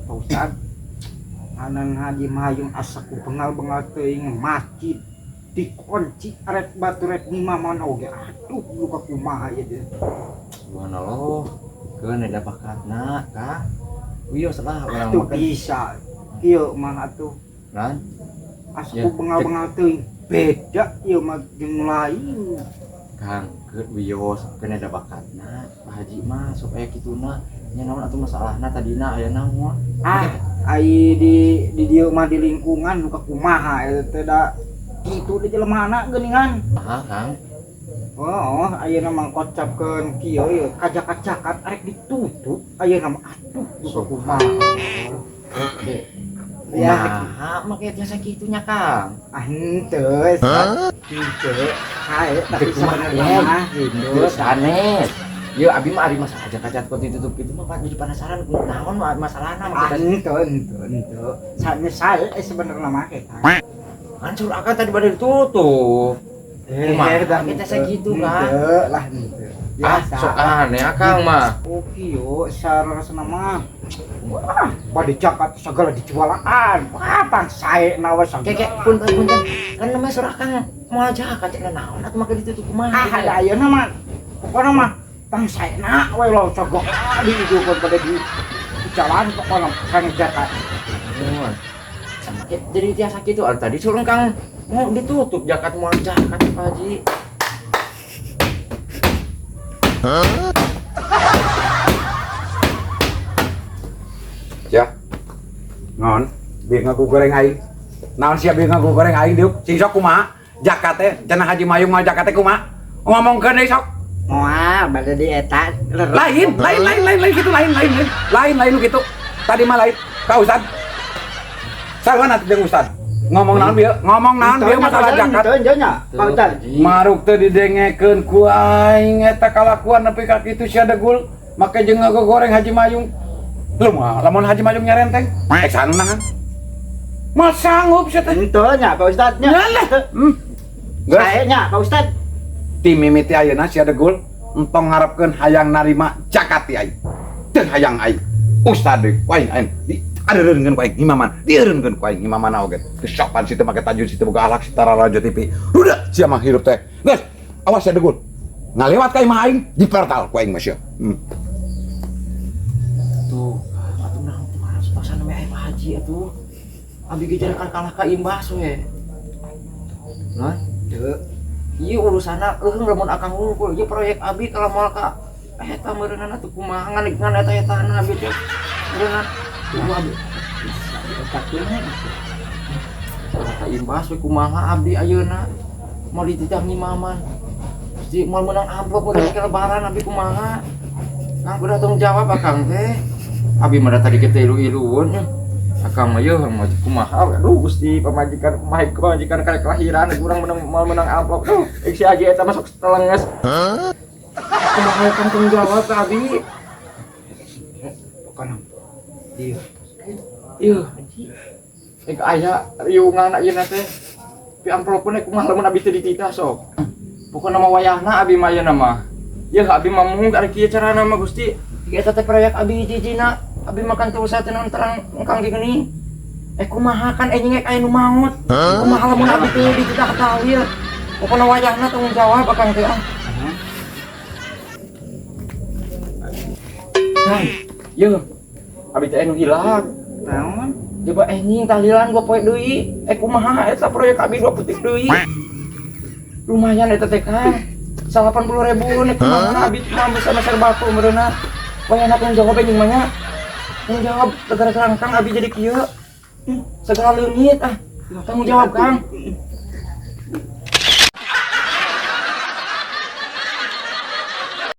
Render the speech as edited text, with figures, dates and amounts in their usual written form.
Pak Ustad. Anan Haji Mayung asa ku bengal-bengal teuing masjid dikunci arek batu rek ngimaman oge. Aduh, luka kumaha ieu teh. Subhanallah. Keun ada bakatna, Kang. Wios lah urang Atuh makan. Bisa. Kieu mah atuh. Lan, Asa Ya, ku bengal-bengal teuing. Beda ieu mah jeung lain. Kang, keun wios, keun ada bakatna. Pak Haji mah sok aya kituna. Nya naon atuh masalahna tadina aya naon? Ah, ai di dieu mah di lingkungan luka kumaha eta teh da kitu di jelemana geuningan. Ah, Kang. Oh, ayeuna mah kocapkeun kieu ieu kajak-kajakat arek ditutup ayeuna mah atuh duka kumaha. Oke. Ya. Kumaha make tiasa kitunya, Kang? Ah henteu, henteu. Hae tapi Teu kumaha, sebenarnya mah gitu. Teu sanes. Yeuh abi mah ari masalah ajak-ajak kok ditutup gitu mah Pak jadi penasaran naon masalahna Ah make henteu henteu henteu. Sanes sae sebenarnya mah eta. Kan suruh akang tadi pada ditutup. Kumaha dah kita sakitu, Kang? Henteu lah henteu. Ah, sok aneh akang mah. Oh kieu sarasana mah. Wah, bade jakat segala dijualaan. Wah, tang sae na we sagala. Keke punten punten. Kan namanya surah akang moal jakat cenah naon atuh make ditutup kumaha? Ah, ada ayeuna mah. Pokona mah tang saena we lo segala dihidupan pada di jalan pokona kan jakat. Nuhun. Sama jadi tiasa kitu ah, tadi suruh kang mau ditutup jakat moal jakat Pak Haji. Ya. Non, bieu ngaku goreng aing. Naon sia bieu ngaku goreng aing diuk? Sing sok kumaha? Jakat teh cenah Haji Mayung mah jakat teh kumaha? Ngomongkeun deui sok. Moal bade di eta. Lain, lain, lain, lain, lain gitu, lain, lain, lain, lain, lain nu kitu. Tadi mah lain. Ka Ustad. Sarua atuh jeung Ustad. Ngomong naon bieu? Ngomong naon bieu masalah jakat? Henteu nya, Pak Ustad. Maruk teu didengekeun ku aing eta kalakuan nepi ka kitu sia degul. Make jeung ngagogoreng Haji Mayung. Lu mah lamun Haji Mayung nyarenteng, ek nahan. Moal sanggup sia teh. Henteu nya Pak Ustad nya. Nyalah. Geus. Sae nya Pak Ustad. Ti mimiti ayeuna sia degul entong ngarepkeun hayang narima jakat ti aing. Teu hayang aing. Ustad deui ku aing aing di adeureunkeun ku aing imaman, dieureunkeun ku aing imaman oge. Geus sopan situ make tajud situ boga akhlak si tararajo TV. Ruda sia mah hirup teh. Geus, awas sia degul. Ngalewat ka imah aing dipertal ku aing mah sia. Tuh, atuh naon kumaha suasana we Pak Haji atuh. Abi ge jarak kalah ka imbas we. Nah, Teu. ieu urusanna leuheung lamun akang hungkul ieu proyek abi kalau moal ka eta meureunana atuh kumaha ngan ngan eta-etana abi teh. Meureunna kumaha abi? Bisa dietakeun gitu. Ka imbas we kumaha abdi ayeuna. Moal dititah ngimaman. Pasti moal meunang amplop meureun ke lebaran abi kumaha. Kang udah tanggung jawab akang teh. Abi mah da tadi kita ilu-iluun. Akang mah yeuh mah kumaha aduh Gusti pamajikan kumaha pamajikan karek kelahiran urang menang moal menang amplop. Duh, ek si Haji eta masuk telenges. Kumaha kang tanggung jawab ka abi? Pokona ieu. Ieu Haji. Ek aya riungan ayeuna teh. Pi amplopna kumaha lamun abi teu dititah sok. Pokona mah wayahna abi mah ayeuna mah. Yeuh abi mah mung ari kieu carana mah Gusti. Eta teh proyek abi hiji-hijina. Abi makan teu usah teh naon terang engkang ge geuning. Kumaha kan enjing ek aya nu maot. Kumaha lamun abi teu dititah tahlil. Pokona wayahna tanggung jawab akang teh ah. Kang, yeuh. Abi teh anu hilang. Naon? Coba enjing tahlilan gua poe deui. Kumaha eta proyek abi 2 putik deui. Lumayan eta teh Kang. 80.000 nek kumaha abi mah bisa meser batu meureunna. Wayahna tanggung jawab enjing mah nya. Tanggung jawab gara-gara Kang abi jadi kieu. Segala leungit ah. Tanggung jawab Kang.